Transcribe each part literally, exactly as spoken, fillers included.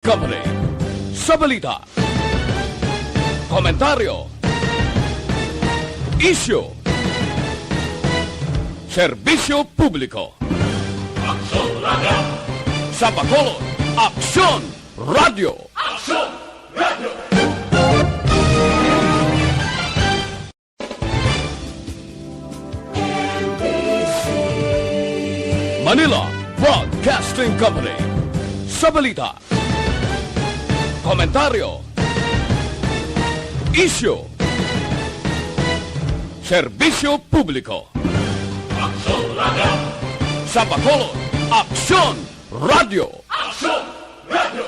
Company. Sa balita, komentaryo, isyu, serbisyo publiko. Aksyon Radio! Sa Bacolod, Aksyon Radio! Aksyon Radio! Manila Broadcasting Company. Sa balita, komentaryo, isyu, serbisyo publiko. Aksyon Radio! Sa Bacolod, Aksyon Radio! Aksyon Radio!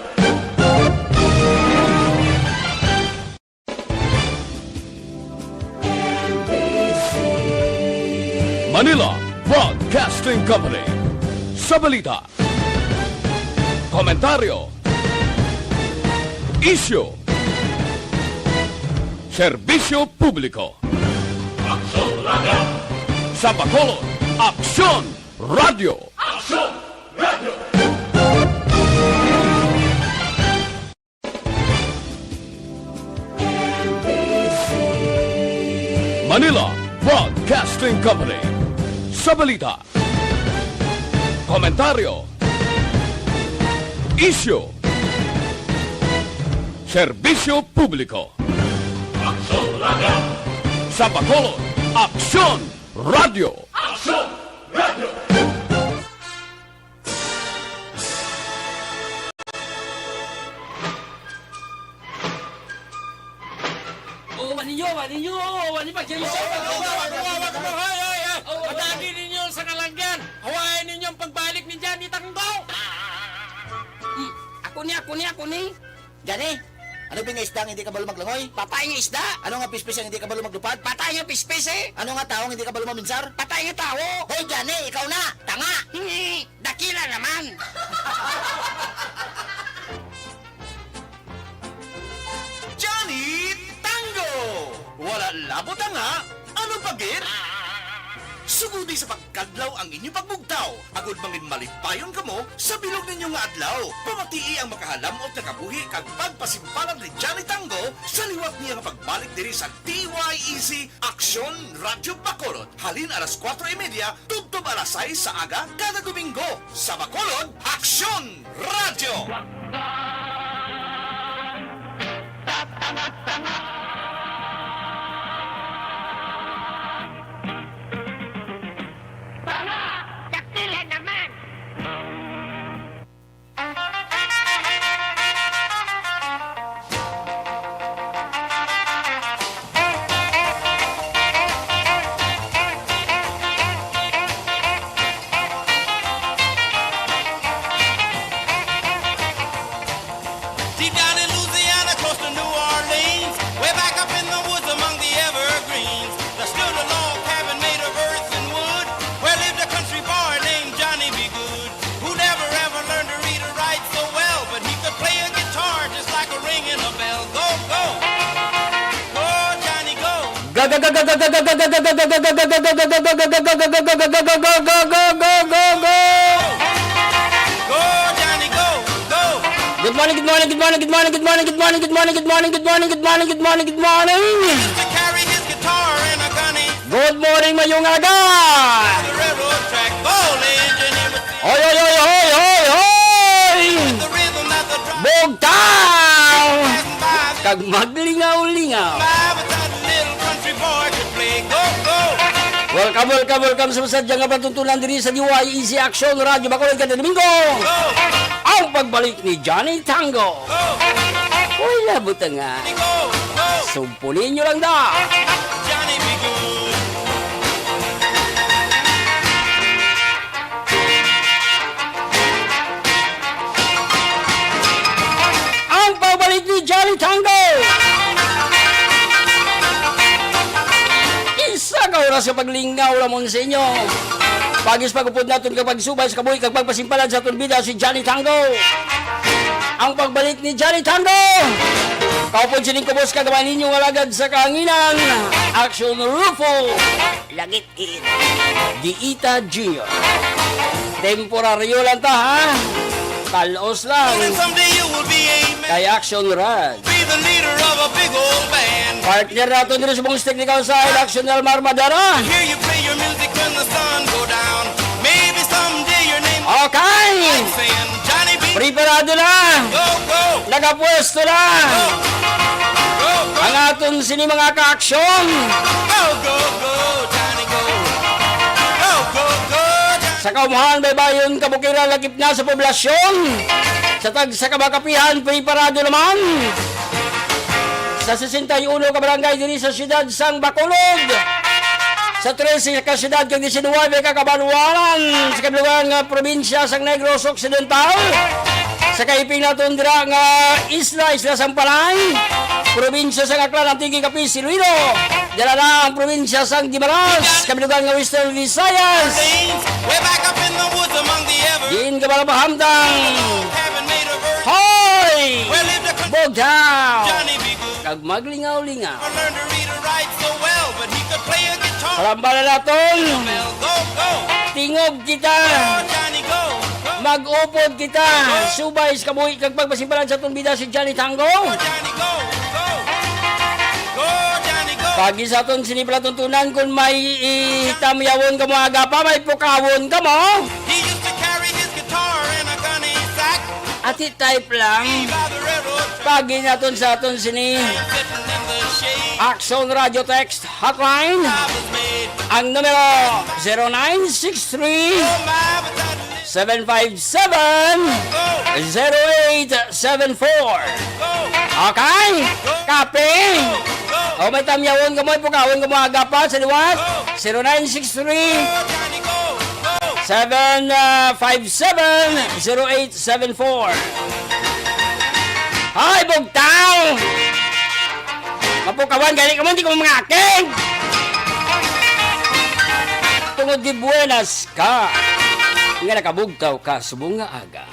Manila Broadcasting Company. Sa balita, komentaryo, isyu, serbisyo publiko. Aksyon Radio! Sa Bacolod, Aksyon Radio! Aksyon Radio! Manila Broadcasting Company. Sa balita, komentaryo, isyu, serbisyo publiko. Aksyon Radio! Sa Bacolod, Aksyon Radio! Aksyon Radio! O, wa ninyo, wa ninyo, wa ninyo, pag-, Hoy, hoy, hoy, hoy, hoy, hoy, hoy. O, wa Patagi ninyo sa kalanggan. Hawain ninyo ang pagbalik ni Johnny Tango. Hmm, ako ni, ako ni, ako ni. Johnny, ano ba nga isda nga hindi kabalo maglangoy? Patay nga isda. Ano nga pispis ang hindi kabalo maglupad? Patay nga pispis, eh. Ano nga tawo nga hindi kabalo maminsar? Patay nga tawo. Hoy, Johnny, ikaw na. Tanga. Hingi, dakila naman. Johnny Tango! Wala labot ang nga, ano pa gid? Sugodi sa pagkadlaw ang inyo pagbugtaw, agud mangin malipayon kamo sa bilog ninyo nga adlaw. Pamatii ang makahalam-ot nga kabuhi kag pagpasimpalad ni Johnny Tango sa liwat niya nga pagbalik diri sa D Y E C Aksyon Radyo Bacolod, halin alas kuwatro y media tubtob alas sais sa aga kada Domingo. Sa Bacolod, Aksyon Radyo! Tanga! Dakila naman! Deep down in Louisiana, close to New Orleans, way back up in the woods among the evergreens, there stood a log cabin made of earth and wood, where lived a country boy named Johnny B. Good, who never ever learned to read or write so well, but he could play a guitar just like a ringing a bell. Go, go! Go, Johnny, go! Go, Johnny, go, go! Good morning, good morning, good morning, good morning, good morning, good morning, good morning, good morning, good morning, good morning, good morning, good morning, good morning. He used to carry his guitar and a gunny Good morning, mayong aga! The railroad track, bowling, Jenny was Hoy, hoy, hoy, hoy, hoy, hoy! The rhythm that the drum Bugtaw! Passing by the Kag maglingaw-lingaw. By the time little country boy could play go, go. Welcome, welcome, welcome sa masadya nga patuntunan diri sa D Y E C Action Radio Bacolod kada Domingo. Go! Ang pagbalik ni Johnny Tango. Go! Uy, labot nga. Go, go. Sugpuni nyo lang da. Johnny be good. Ang pagbalik ni Johnny Tango. Isa ka oras sa paglingaw lamon sa inyo. Pagis pagupod naton kag pagsubay sa kabuhi kag pagpasimpalad sa aton bida si Johnny Tango. Ang pagbalik ni Johnny Tango. Kaupod sining kubos kag gamay ninyo nga alagad sa kahanginan. Action Rufo. Lagit Giita Junior. Temporaryo lang ta, ha? Talos lang. Someday you Will be a man. Kay Action Raj. Be the leader of a big old band. Partner naton diri sa buong technical side, Action Elmar Madara. Hear you play your music when the sun go down. Maybe someday your name Okay. Saying, "Johnny B." Preparado na. Go, go. Nakapwesto na. Go. Go, go. Ang aton sini mga ka-action. Go, go, go, Johnny, go. Go, go, go, Johnny. Sa kaumuhan, baybayon, kabukiran, lakip na sa poblasyon. Sa tagsa ka mga kapihan, preparado naman. Sa sesenta y uno ka barangay diri sa siyudad sang Bacolod. Sa trese ka siyudad kag diecinuebe ka kabanwaran sa kabilugan nga probinsya sang Negros Occidental. Sa kaiping naton dira nga isla, Isla sang Panay, probinsya sang Aklan, Antique, Capiz, Iloilo. Dira na ang probinsya sang Guimaras, kabilugan nga Western Visayas. Way back up in the woods among the evergreens. Diin ka malapahamtang. Haven't made a verse. Hoy! Where lived a country Bugtaw! Johnny B. Good. Kag maglingaw-lingaw. Never learned to read or write so well, but he could play a guitar. Palambala naton. Bell, go, go. Tingog kita. Go, Johnny, go, go. Mag-upod kita. Go. Subay sa kabuhi kag pagpasimpalan sa aton bida si Johnny Tango. Go, Johnny, go, go. Go, Johnny, go. Pagi sa aton sini palatuntunan, kung may itamyawon ka mo aga pa, may pukawon ka mo. He used to carry his guitar in a gunny sack. Ati type lang. Pagi naton sa aton sini Action Radio Text Hotline. Ang numero zero nine six three, seven five seven, zero eight seven four. Okay? Kape? O may tamyawon ka mo, ipukawon ka mo, aga pa sa liwat. Zero nine six three, seven five seven, zero eight seven four. Hoy, bugtaw! Mapukawan gani ka mo, hindi ko mga aking! Tungod di buenas ka, nga nakabugtaw ka subong nga aga.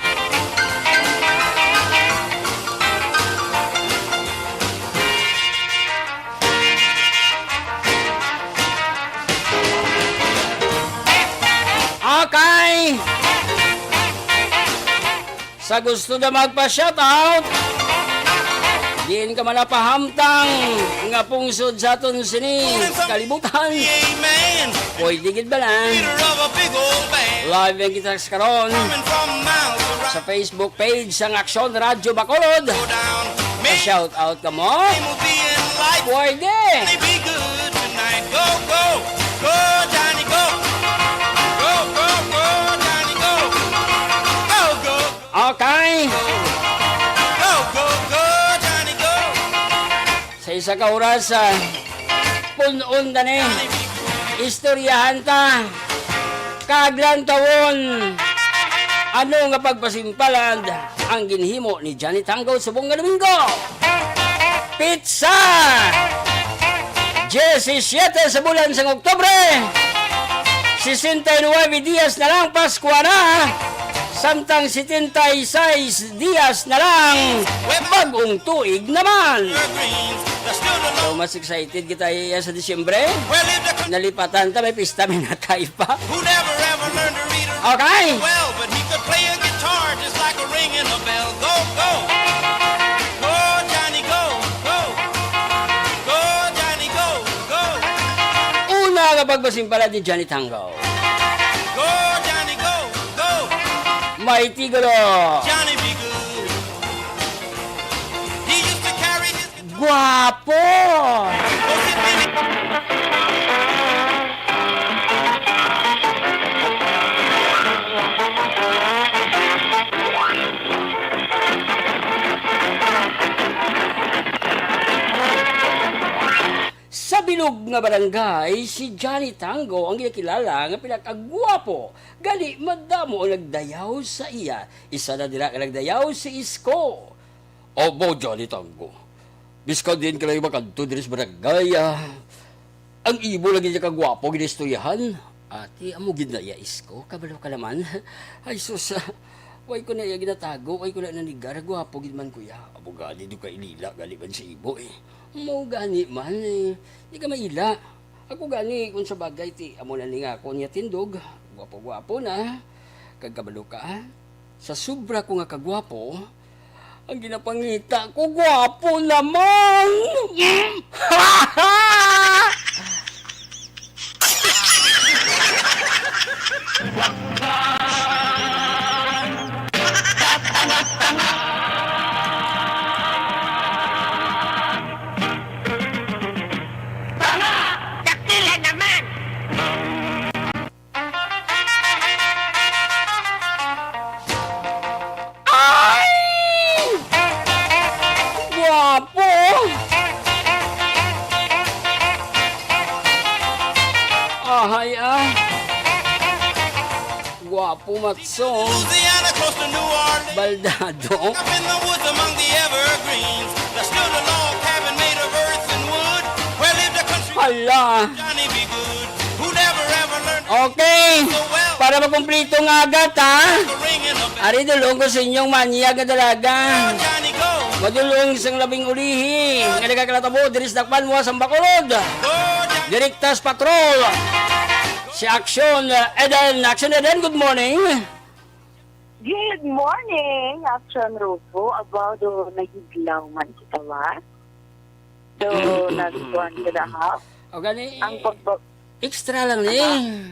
Okay. Sa gusto na magpa-shoutout, diin ka man napahamtang nga pungsod sa aton sini kalibutan. Amen. Pwede gid bala. Leader of a big old band. Live ang kita sa karon. Coming from miles around. Sa Facebook page sang Aksyon Radyo Bacolod. Go down. Pa-shout out ka mo? Name will be in lights. Pwede. Johnny, be good tonight. Go, go. Go, Johnny, go. Go, go, go, Johnny, go. Go, go, go. Okay. Go, go, go, Johnny, go. Sa isa ka oras, ah, pun-on ta ni. Istoryahan ta. Kag lantawon, ano nga pagpasimpalad ang ginhimo ni Johnny Tango subong nga Domingo? Pitsa! Diyesisiete sa bulan sang Oktubre, sesenta y nuebe dias na lang Paskwa na, samtang setenta y seis dias na lang bag-ong tuig naman. So, mas excited kita iya sa Disyembre. Nalipatan ta, may pista, may natay pa. Who never ever learned to read or Okay. Well, but he could play a guitar just like a ringing a bell. Go, go. Go, Johnny, go, go. Go, Johnny, go, go. Una nga pagpasimpalad ni Johnny Tango. Go, Johnny, go, go. May titulo. Johnny, be good. He used to carry his Guapo! Sa bilog nga barangay, si Johnny Tango ang ginakilala nga pinakagwapo. Gani, madamo ang nagdayaw sa iya. Isa na dira nga nagdayaw si Isko. Obo, Johnny Tango. Bisan diin ka lang makadto diri sa barangay, ah, ang imo lagi niya kagwapo ginaistoryahan. Ati, amo gid na iya, Isko. Kabalo ka naman. Ay, sus, ah, way ko na iya ginatago, way ko na nanigar. Gwapo gid man, kuya. Amo gani, di ka ilila, gani man sa imo, eh. Mo gani man, eh. Di ka maila. Ako gani, kung sa bagay, ti, amo na ni nga ako niya tindog. Gwapo-gwapo na. Kag kabalo ka, sa sobra ko nga kagwapo, Ang ginapangita ko, gwapo naman! Dakila naman! Ay! Guwapo! Ahay, ah. Guwapo, matso. Louisiana, close to New Orleans. Baldado. Up in the woods among the evergreens, there stood a log cabin made of earth and wood, where lived a country Hala. Johnny B. Good, who never ever learned Okay. so well. Para makumplito nga agat, ha? The ringing of Ari, dulong ko sa inyong manyag nga dalaga. Johnny, go. Madulong sang labing ulihi nga nagakalatabo diri sa Dakbayan, Sambacolod. Go, Johnny. Direktas Patrol. Si Action, uh, Eden. Action Eden, good morning. Good morning, Action Rufo. About do nahidlaw man kita, wa? Do nagkuhan ka na, ha? O gani, Ang pagba- extra lang ni. Ano?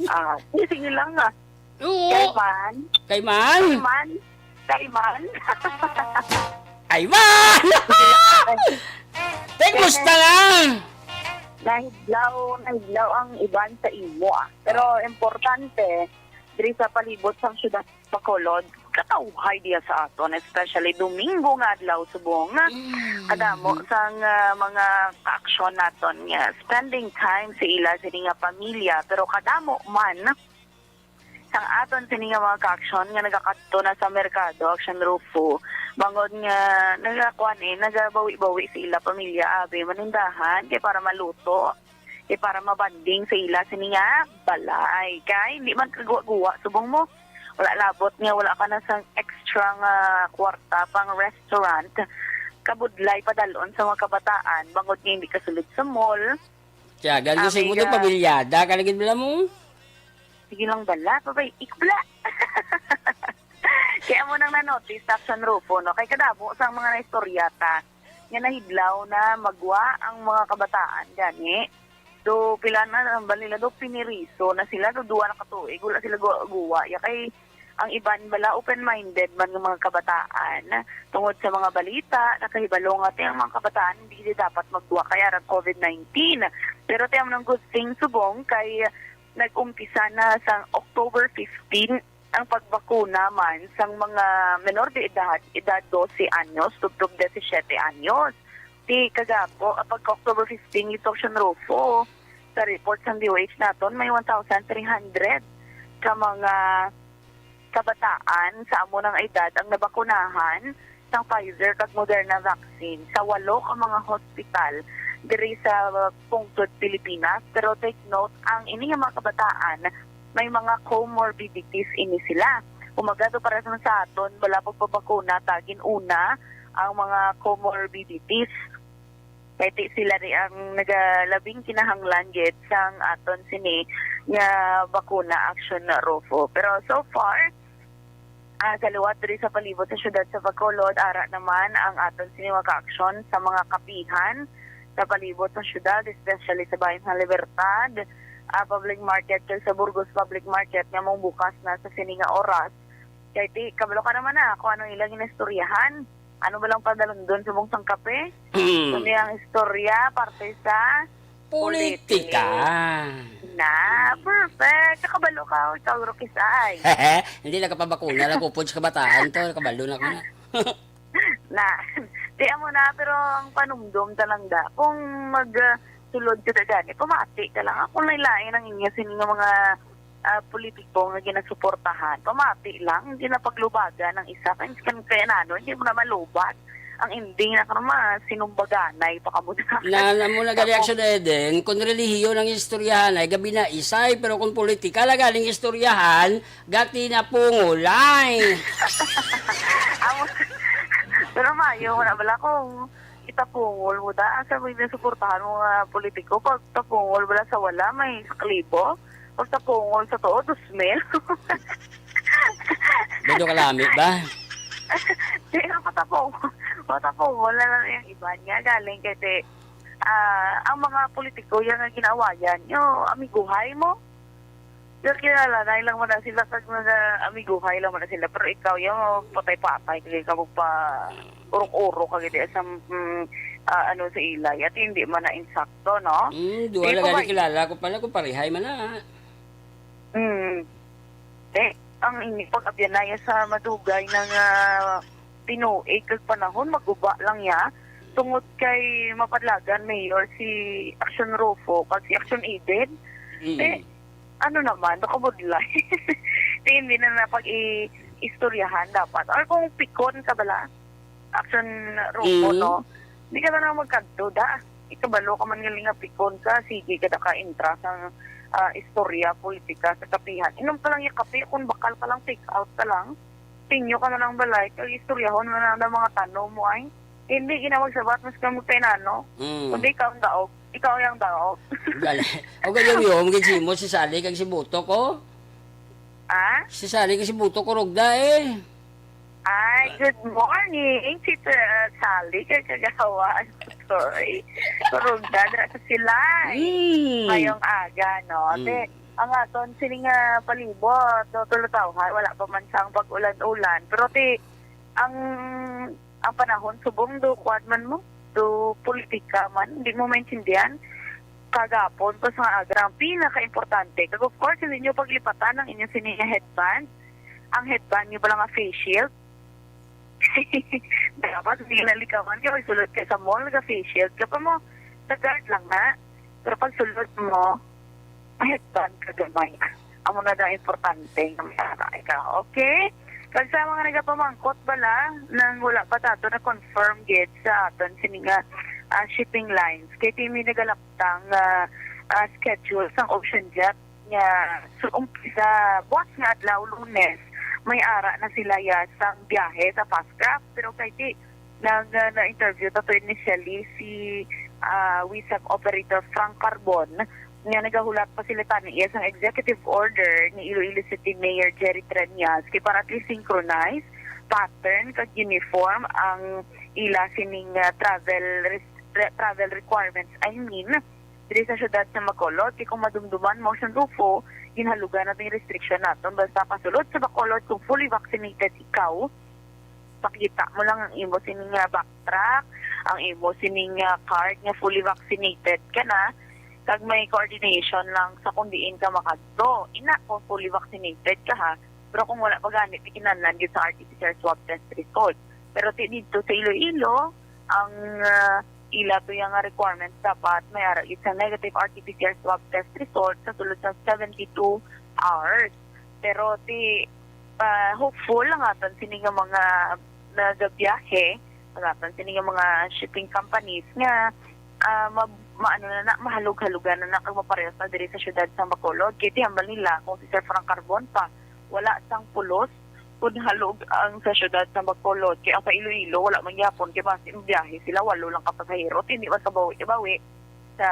Ah, sige lang, ah. Oo. Kay man. Kay man. Kay man. Kay man. Ay man! Te, kumusta na? Nahidlaw, nahidlaw ang iban sa imo, ah. Pero importante, diri sa palibot sang siyudad sa Bacolod, katawhay diya sa aton, especially Domingo nga adlaw subong. Mm. Kadamo sang, ah, mga ka-aksyon naton nga spending time sa ila sini nga pamilya, pero kadamo man sang aton sini nga mga ka-aksyon nga nagakadto na sa merkado, Action Rufo, bangod nga nagakuan, eh, nagabawi-bawi sa ila pamilya, abi, manindahan kay para maluto, kay para mabanding sa ila sini nga balay. Kay hindi man kaguwa-guwa subong mo. Wala labot nga wala ka na sang extra nga kwarta pang restaurant, kabudlay padalon sa mga kabataan bangod nga hindi ka sulod sa mall. Tiyagal ko sa Abi imo, ka. Pamilyada ka lagi bala mo. Sige lang bala, babay, ikbla. Kaya mo nang na-notice, Action Rufo, no? Kay kadamo sang mga naistorya ta nga nahidlaw na magwa ang mga kabataan gani. Do pila na ang balila do piniriso na sila do duwa na ka tuig, wala sila guwa-guwa. Ya kay ang iban bala open-minded man nga mga kabataan tungod sa mga balita, nakahibalo nga ti ang mga kabataan hindi gid dapat magwa kay arang covid nineteen. Pero ti ang good thing subong kay nag-umpisa na sang October fifteen ang pagbakuna man sang mga menor de edad, edad dose anyos tubtob disisiete anyos. Ti kagapo, ah, pagka October fifteen, ito, Action Rufo, sa report sang D O H naton, may one thousand three hundred ka mga kabataan sa amo nang edad ang nabakunahan sang Pfizer kag Moderna vaccine sa walo ka mga hospital diri sa pungsod Pilipinas. Pero take note, ang ini nga mga kabataan may mga comorbidities ini sila. Umaga do para sa aton, wala pagpabakuna ta gin-una ang mga comorbidities. Kay ti sila ri ang nagalabing kinahanglan gid sang aton sini nga bakuna, Action Rufo. Pero so far, ah, sa liwat diri sa palibot sa siyudad sa Bacolod, ara naman ang aton sini nga ka-aksyon sa mga kapihan sa palibot sa siyudad, especially sa Bayan sa Libertad, ah, Public Market, kag sa Burgos Public Market nga mong bukas na sa sini nga oras. Kay ti, kabalo ka naman na kung anong ilang inistoryahan. Ano ba lang padalundon subong sang kape? Hmm. Kundi ang istorya, parte sa Politika. politik. Na, perfect. Nakabalo ka, ikaw, Rokisay. Hindi, nakapabakuna lang ko po sa kabataan to. Nakabalo na ko na. Na, di amo na, pero ang panumdom ta lang da, kung mag, ah, sulod ka da gani, pamati ka lang. Kung lain-lain ang inyo sini nga mga, ah, politiko nga ginasuportahan, pamati lang, hindi na paglubagan ang isa. Kaya, kaya, kaya nano, hindi mo na malubat. Ang ending na karon, masinumbaganay pa kamo na. Na, na mo na gali, Tapos Action Eden, kung relihiyon ang istoryahan ay gabi na isay, pero kung politika na galing istoryahan, gati na pungulay. Amo, pero mayo, wala bala kung itapungol mo da. Asa mo yung suportahan mo nga politiko? Pag tapungol bala sa wala, may saklibo. Pag tapungol sa tuo, dos mil. Medyo kalami ba? Di nga patapong. Patapong, wala lang yung iba niya. Galing kay te, ah, ang mga politiko yan nga ginaawayan nyo, amiguhay mo. Pero kilala na lang man na sila kag mga amiguhay lang man na sila. Pero ikaw, yung patay-patay, kaya ka magpa urok-urok ka gid sa, mm, ah, ano, sa ilay. At hindi man na insakto, no? Mm, duha Di lang ko gani ba- kilala ko pala kung parihay man na. Mm. Eh, ang inyo pag-abyanaya sa madugay na nga tinuig kag panahon, maguba lang ya. Tungod kay mapadlagan mayor si Action Rufo kag si Action Eden. Mm. Eh, ano naman, nakabudlay. Di, hindi na napag-i-istoryahan dapat. Or kung pikon ka bala, Action Rufo, Mm. no? Di ka na lang magkadto, da. Ikabalo ka man nga linga pikon ka, sige ka da ka intra sa, ah, istorya, politika, sa kapihan. Inom ka lang yung kape, kung bakal ka lang, take out ka lang. Pinyo ka na lang balay, kag istoryahon mo na ang mga tanom mo ay. Hindi ginawag sabat, mas kamo kay nano. Mm. Kundi ikaw ang daog. Ikaw ang daog. Gali. O kayo, yo, mo gid si mo, si Sally, kag si Buto ko. Ah? Si Sally, kag si Buto ko, rugda eh. Ay, good morning, Tita Sally, kag kagawahan. Sorry. Rugda, dira sa silay. Mm. Ngayong aga, no? Mm. Te, ang aton, sini nga palibot, no, tulutawhan, wala pa man sang pag-ulan-ulan. Pero ti, ang, ang panahon, subong do, kuwan man mo, do politika man, di mo maintindihan. Kagapon, pa sa aga, ang pinaka-importante. Kag of course, hindi nyo paglipatan ang inyong sini nga headband. Ang headband nyo pala nga face shield. Dapat hindi nalikawan ka, sulod ka sa mall, nag-face shield ka pa mo. Sa guard lang na. Pero pag sulod mo, headband ka gamay. Amo na daw importante nga may ara ka. Okay? Kag sa mga nagapamangkot bala, nang wala pa tato na confirm gid sa aton sini nga, ah, shipping lines. Kay ti may nagalaptang, ah, ah, schedule sang Ocean Jet nga so, umpisa buwas nga adlaw, Lunes, may ara na sila ya sang biyahe sa Fast Craft. Pero kay ti, nag, ah, na-interview tato initially si, ah, WISAC Operator Frank Carbon, nga nagahulat pa sila tani iya sang executive order ni Iloilo City Mayor Jerry Treñas, kay para at least synchronize pattern kag uniform ang ila sining, ah, travel res-, re-, travel requirements, I mean, diri sa siyudad sa Bacolod, kay kung madumduman mo, Sean Rufo, ginhalugan natin yung restriction naton. Basta pasulod sa Bacolod, kung fully vaccinated ikaw, pakita mo lang ang imo sining nga backtrack, ang imo sining nga card nga fully vaccinated ka na, kag may coordination lang sa kung diin ka makadto. Ina, kung fully vaccinated ka ha, pero kung wala pa gani, ti kinahanglan gyud sa R T P C R swab test result. Pero ti didto sa Iloilo, ang, ah, ila to yang nga requirements, dapat may ara gid sa negative R T P C R swab test result sa sulod sa seventy-two hours. Pero ti, ah, hopeful ang aton sini nga mga nagabiyahe, ang aton sini nga mga shipping companies nga, ah, ma-, maano na na, mahalog-halugan na na kag maparehas na diri sa siyudad sa Bacolod. Kay ti hambal nila kung si Sir Frank Carbon pa, wala sang pulos kun halog ang sa siyudad sa Bacolod. Kay ang sa Iloilo, wala man gyapon. Kay basi ang biyahe sila, walo lang ka pasahero. Hindi man kabawi-kabawi sa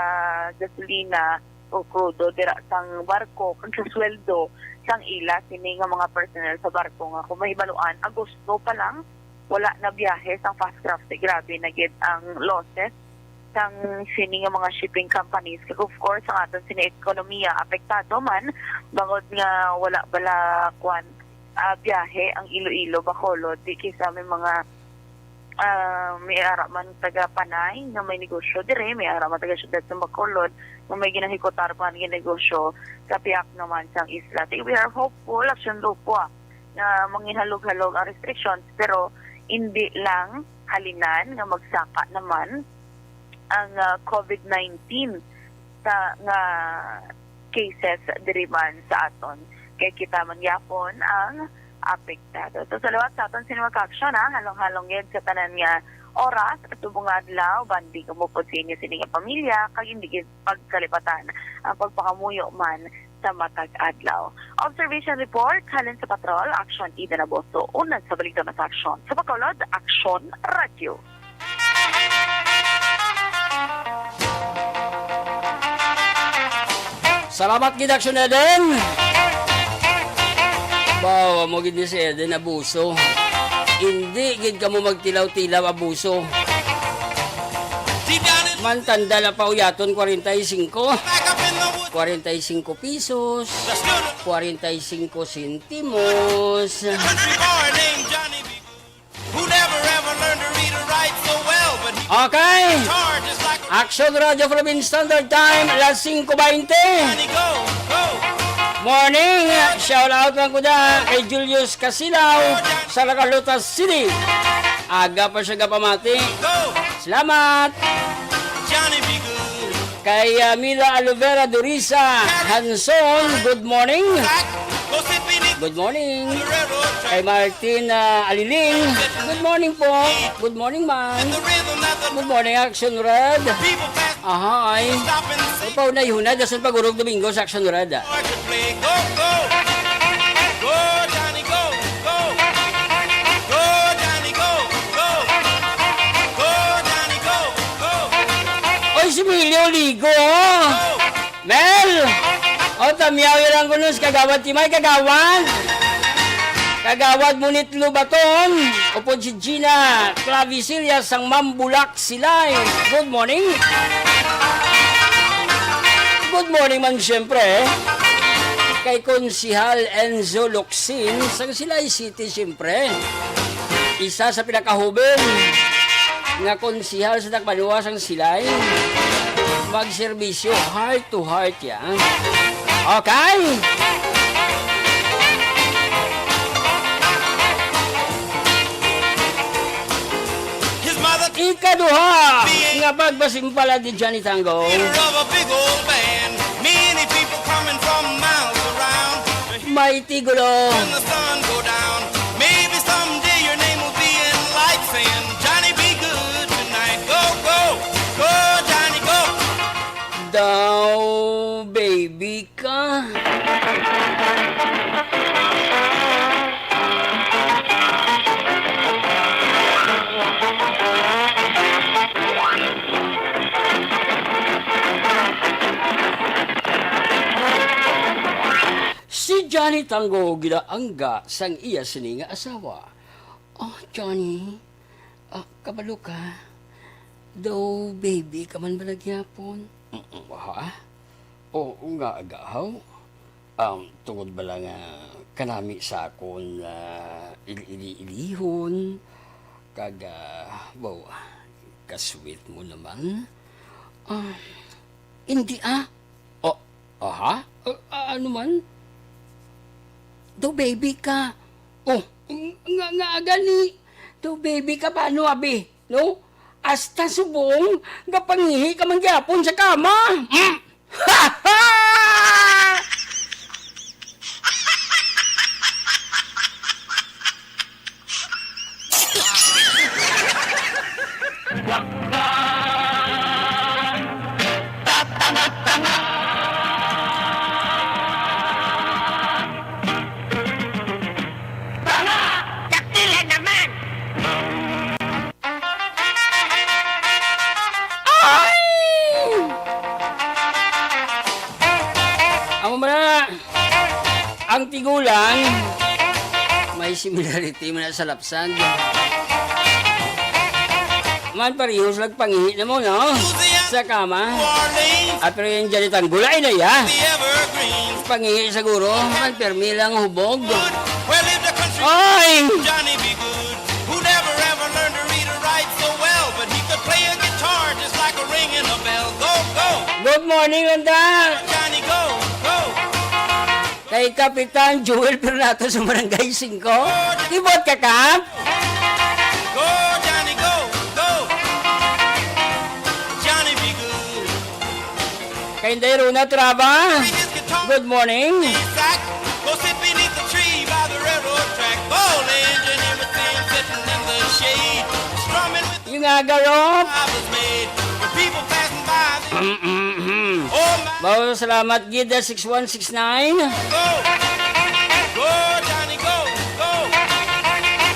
gasolina o krudo dira sang barko kag sa sweldo sang ila sini nga mga personnel sa barko nga kung mahibaluan, Agosto pa lang, wala na biyahe sang Fast Craft. Grabe na gid ang losses sang sini nga mga shipping companies. Kag of course, ang aton sini ekonomiya apektado man, bangod nga wala bala, kwan, ah, biyahe ang Iloilo, Bacolod, di kisa may mga, ah, may ara man taga Panay nga may negosyo dire, may ara man taga siyudad sa Bacolod nga may ginahikutar man nga negosyo sa piyak naman sang isla. Di, we are hopeful, Action Lupwa, nga manginhalog-halog ang restrictions, pero hindi lang halinan nga magsaka naman ang, ah, covid nineteen sa, nga cases diri man sa aton. Kay kita man gyapon ang apektado. So, sa liwat sa aton sini nga aksyon, ha, halong-halong gid sa tanan nga oras, subong nga adlaw, bandi kamo pod sa inyo sini nga pamilya, kag hindi gid pagkalipatan ang pagpangamuyo man sa matag adlaw. Observation report halin sa Patrol, Action Eden Abuso, unad sa Balikdaw na sa Aksyon. Sa Bacolod, Aksyon Radyo. Salamat gid, Action Eden. Bawa mo gid ni si Eden Abuso. Hindi gid kamo magtilaw-tilaw, abuso. Mantanda na pa uyaton, kwarenta y singko. Kwarenta y singko pisos. Kwarenta y singko sentimos. Country boy named Johnny B. Who never ever learned to read or write so well, but he Okay. Charges like Action Radio Philippine Standard Time, alas singko baynte. Johnny, go, go. Morning. Shout out lang ko na kay Julius Casilaw sa Lacalota City. Aga pa siya gapamati. Go. Salamat. Johnny, be good. Kay, ah, Mila Aluvera Dorisa Hanson, good morning. Good morning. Kay Martin, ah, Aliling, good morning po. Good morning, ma'am. Good morning, Action Red. Ahay. Upaw na yun na, dason pag-urog Domingo sa Action Red. Go, go. Go, Johnny, go, go. Go, Johnny, go, go. Go, Johnny, go, go. Oy, si Milio, ligo, oh. Go. Mel! O, tamyaw yun ang kuno si Kagawad Timay, Kagawad! Kagawad Munit Lubaton, upod si Gina Clavicilia sang Mambulak Silay. Good morning! Good morning man, siyempre, kay Konsihal Enzo Locsin sang Silay City, siyempre. Isa sa pinakahuben nga konsihal sa Tacbanua sang Silay. Magserbisyo heart to heart yan. Okay? His mother Ikaduha nga pagpasimpalad ni Johnny Tango. Leader of a big old band. Many people coming from miles around. May tigulo. When the sun go down, maybe someday your name will be in lights saying, "Johnny, be good tonight. Go, go, go, Johnny, go." Daw, baby ka. Si Johnny Tango ginaangga sang iya sini nga asawa. Oh, Johnny, ah, kabalo ka? Daw baby ka man bala gihapon? Mm, ha? Oo nga, agahaw. Um, tungod bala nga kanami sa akon, ah, ili-ili-ilihon, kag, ah, wow, ka-sweet mo naman. Ah, hindi, ah. Oh, aha? Ah, ah, ano man? Daw baby ka. Oh, ng-, nga, nga gani. Daw baby ka, paano, abi? No? Hasta subong, gapangihi ka man gyapon sa kama. Mm. Tanga! Dakila naman! Ay! Amo man na, ang tigulang, may similarity man na sa lapsang. Man, pareho sila pangihi na mo, no? Sa kama. Ah, pero yung dyan itang gulay na, ya. Pangihi siguro. Man, permi lang hubog. Oy! Johnny be good, who never ever learned to read or write so well, but he could play a guitar just like a ringing a bell. Go, go! Good morning, Landa! Johnny, go, go! Kay Kapitan Joel Pernato sa Barangay Singko. Keyboard ka, Kap? Go, Johnny, go, go! Johnny be good. Kay Inday Rona Traba. Good morning. Go sit beneath the tree by the railroad track. Old engine everything sitting in the shade. Strumming with Yung agarop. People passing by. Mm-mm-mm. Oh, my. Wow, salamat, Gida six one six nine. Go. Go, Johnny, go. Go.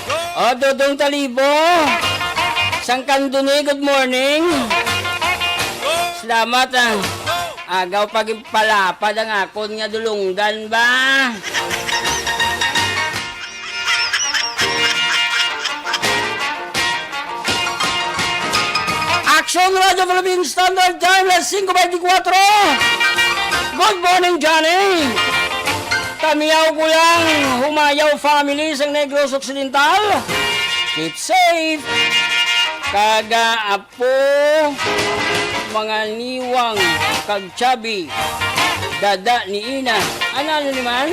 Go. Oh, Dodong Talibo. Sang Candoni, good morning. Go. Salamat, ah. Go. Agaw pag palapad ang akon nga dulunggan ba? Aksyon Radio Philippine Standard Time, las singko beintikwatro. Good morning, Johnny. Kamiyaw ko lang, humayaw family sang Negros Occidental. Keep safe. Kaga apo, mga niwang, kag chubby, dada ni ina. Ano, ano naman?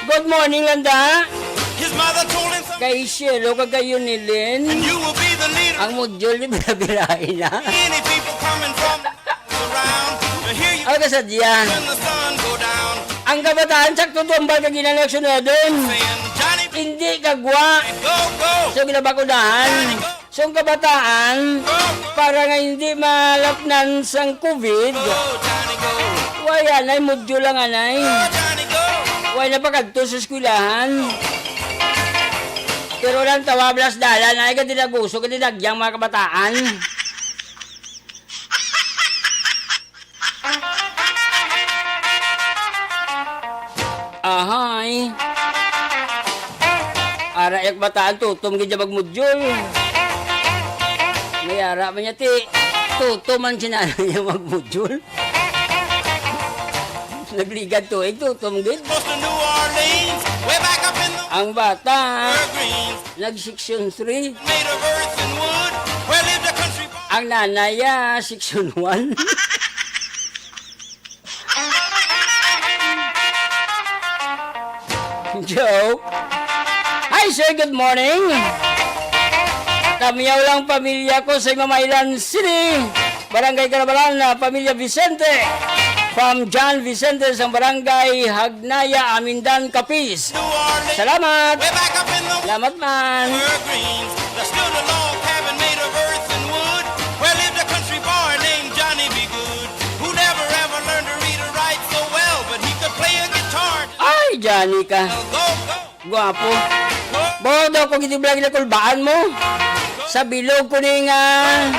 Good morning, Landa. His mother told him something. Kay Cielo, kag kay Yunilin. And you will be the leader. Ang module ni Bira-Birahin na. Many people coming from miles around to hear you. Ang kasadya. When the sun go down. Ang kabataan, sakto tumbal kag ginanaksunodon. Saying, "Johnny, hindi kagwa." Go, go. So, ginabakudahan. Johnny, go. So, ang kabataan, para nga hindi malapnan sang COVID, wala na'y module lang anay. Wala na pakadto sa eskwelahan. Pero lang tawag las dalan, ay, gadi naguso, gadi nagyang mga kabataan. Ahay. Ara yak bataan, tutom gid siya magmudyol. May ara man niya, ti. Tutom man si nanay niya magmudyol. Nagligad to, eh, tutom gid. Close to New Orleans, way back up in the Ang bata, Evergreens. Nag-section three. Made of earth and wood, where lived a country boy. Ang nanay, ah, section one. Joke. Hi, sir. Good morning. Kamiyaw lang pamilya ko sa Mamaylan City, Barangay Carabalan, na pamilya Vicente. From John Vicente sa Barangay Hagnaya, Amindan, Capiz. Salamat. Salamat man. There stood a log cabin made of earth and wood, where lived a country boy named Johnny B. Good, who never ever learned to read or write so well, but he could play a guitar. Ay, Johnny ka. Go, go, Gwapo. Go, Bo, daw kung hindi lang nakulbaan mo. Sa bilog ko ning, ah,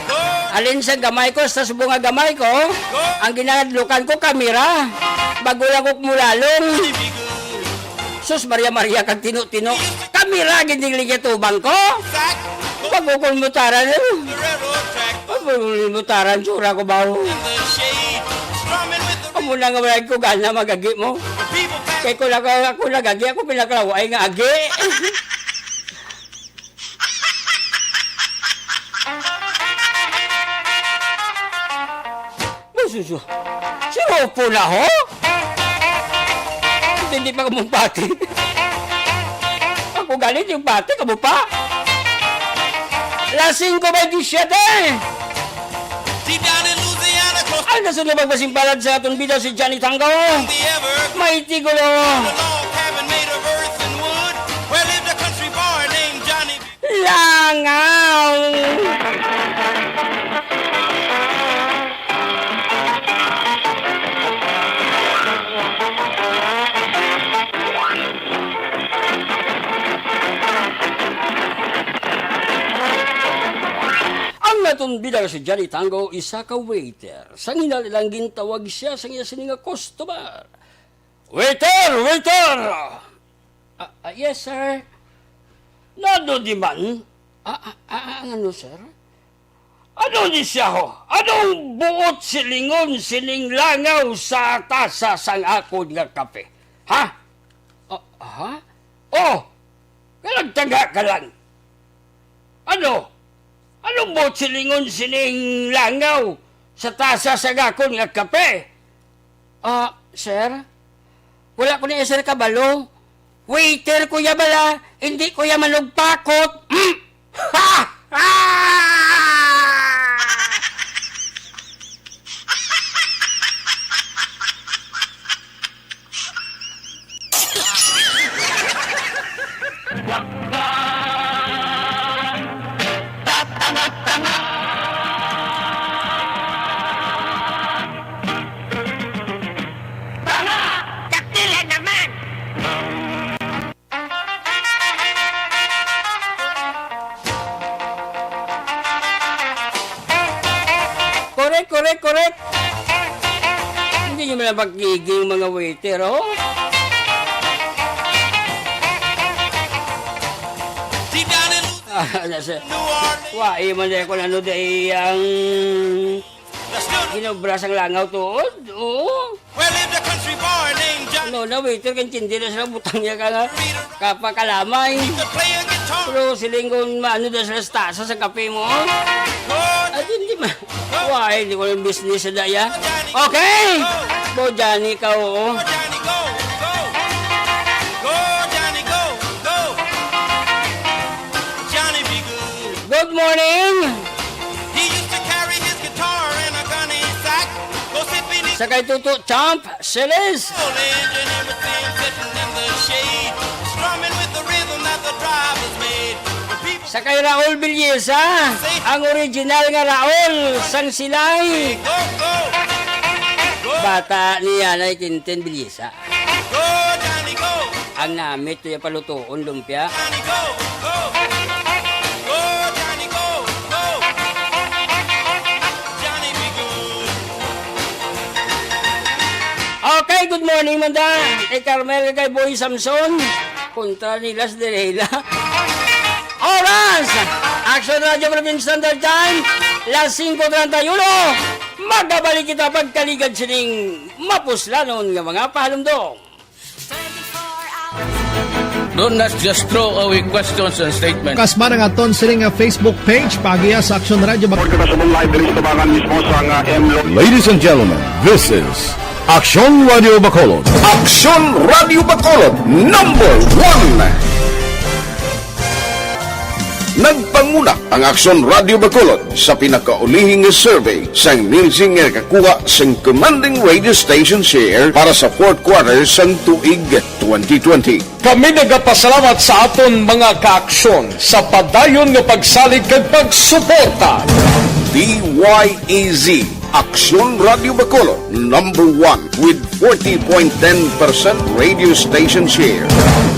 go, alin sa gamay ko, sa subong nga gamay ko, go, ang ginadlukan ko, kamera. Bago lang ko kumulalong. Johnny B. Good. Sus, Maria, Maria, kag tino-tino. Kamera, gid ning linya tubang ko. Pagkukulmutaran, eh. Pagkukulmutaran, tsura ko ba, oh? Amo na nga wala ko gana magagi mo. Kay kung ako, ako nagagi, ako pinakalaway nga agi. Masuso. Si Ropo na, ho? Hindi pa ka mong pati. Ako galit yung pati, kamo pa. Las singko beintisyete. Deep down in Louisiana, close Ang nasunod magpasimpalad sa aton bida si Johnny Tango. The ever May tigulo. The log cabin made of earth and wood, where lived a country boy named Johnny. Langaw! Ang aton bida si Johnny Tango, isa ka waiter. Sang hinali lang gintawag siya sang iya sini nga customer. "Waiter! Waiter!" "Ah, ah, yes, sir." "Nano di man?" "Ah, ah, ah, ah, ano, sir?" "Ano ni siya, ho? Anong buot silingon sining langaw sa tasa sang akon nga kape? Ha?" "Ah, ha? Oh, nagtanga ka lang. Ano? Anong buot silingon sining langaw sa tasa sang akon nga kape?" "Ah, sir, wala ko ni, sir, kabalo. Waiter ko ya bala, hindi ko ya manugpakot." Hmm? Dakila naman! Correct, correct, correct. Hindi nyo man lang pagiging mga waiter, oh. Nasa, wa, eh, man, eh, kung ano, dai ang ginobra sang langaw tuod. Oo. Well, if the country boy named John Ano na, waiter, kay tindi na sila, butang niya ka nga, kapakalamay. Could play a guitar. Pero siling kung maano na sila sa tasa sa kape mo. Good. At hindi ma-, Why? Hindi ko ng business sa daya. Okay! Go, Johnny, ka, oo. Go, Johnny, go, go. Go, Johnny, go, go. Johnny be good. Good morning! He used to carry his guitar and a gunny sack. Go sipping his Sa kay Tuto Champ Celis. Old engine, everything sitting in the shade. Strumming with the rhythm that the drivers made. The people Sa kay Raul Villesa, ang original nga Raul sang Silay. Go, go, go. Bata niya na Quintin Villesa. Go, Johnny, go. Ang namit to yung palutuon, lumpia. Johnny, go, go. Go, Johnny, go, go. Johnny, be good. Okay, good morning, manda. Kay Carmel, kay Boy Samson. Kontra nila sa Delilah. Oras! Action Radio Philippine Standard Time, las singko treinta y uno. Magabalik kita pagkaligad sining mapuslanon nga mga pahalumdom. Don't not just throw away questions and statements. Kasma nga aton sini nga Facebook page, paagiha sa Aksyon Radio Bacolod. Report kita sa live diri sa tabangan mismo sa nga M Lo- Ladies and gentlemen, this is Aksyon Radio Bacolod. Aksyon Radio Bacolod, number one. Nagpanguna ang Aksyon Radio Bacolod sa pinakaulihi nga survey sang Nielsen nga nakakuha sang commanding radio station share para sa fourth quarter sang tuig twenty twenty. Kami nagapasalamat sa aton mga kaaksyon sa padayon nga pagsalig kag pagsuporta. D Y E Z, Aksyon Radio Bacolod, number one with forty point ten percent radio station share.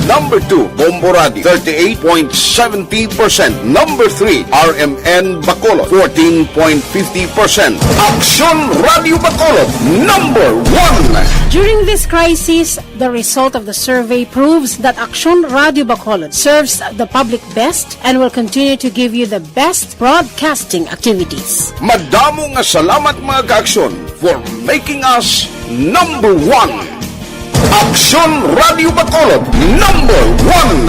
Number two, Bombo Radio, thirty-eight point seventy percent. Number three, R M N Bacolod, fourteen point fifty percent. Aksyon Radio Bacolod, number one. During this crisis, the result of the survey proves that Aksyon Radio Bacolod serves the public best and will continue to give you the best broadcasting activities. Madamo nga salamat, mga kaaksyon, for making us number one. Aksyon Radio Bacolod, number one.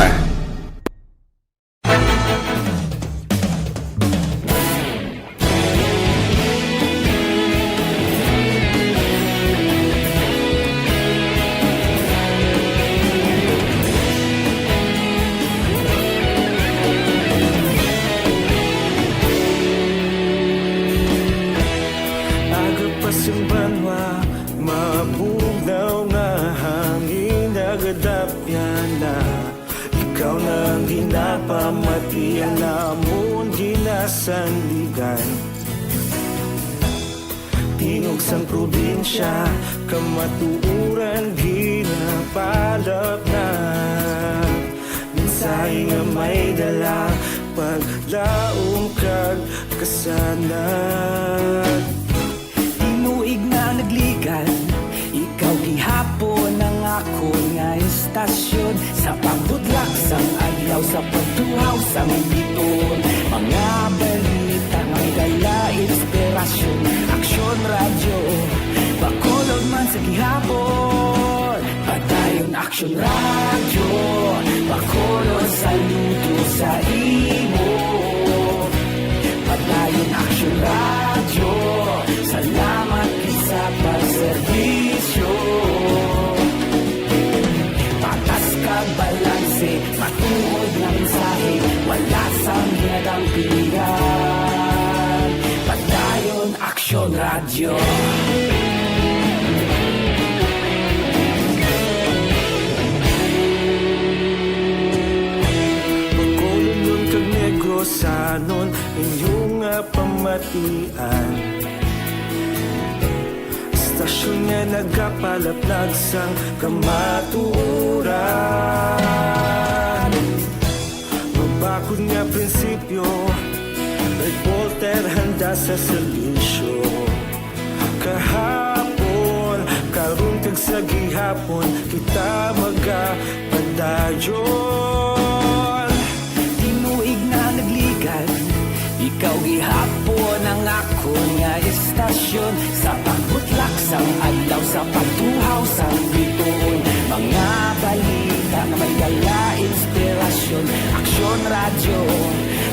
Aga pa sing banwa, mabugnaw nga hangin, nagadapyan na. Ikaw na ang ginapamati, ang amon ginasandigan. Tingog sang probinsya, kamatuoran ginapalapnag. Mensahe nga may dala, paglaom kag kasanag. Tinuig na nagligan, ikaw gihapon ang akon nga istasyon. Sa pagbudlak sang adlaw, sa pagtuhaw sang biton, mga balita nga may dala inspirasyon. Aksyon Radyo, Bacolod man sa gihapon. Padayon Aksyon Radyo, Bacolod, saludo sa imo. Padayon Aksyon Radyo, salamat gid sa pagserbisyo. Patas kag balanse, matuod nga mensahe, wala sang ginadampigan. Padayon Aksyon Radyo. Bacolodnon kag Negrosanon, inyo nga pamatian. Istasyon nga nagapalaplag sang kamatuoran. Mabakod nga prinsipyo, reporter handa sa serbisyo. Kahapon, karon kag sa gihapon, kita magapadayon. Tinuig na nag- Pagtuhaw sa bituon, mga balita nga may dala inspirasyon. Aksyon Radyo,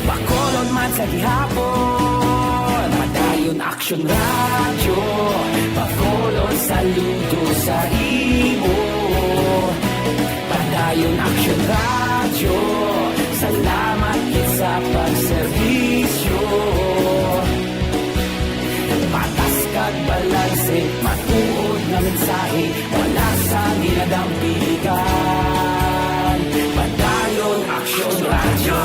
Bacolod man sa gihapon. Padayon Aksyon Radyo, Bacolod saludo sa imo. Padayon Aksyon Radyo, salamat gid sa pagserbisyo. Patas kag balanse, matuod nga mensahe, wala sang ginadampigan. Padayon Aksyon Radyo.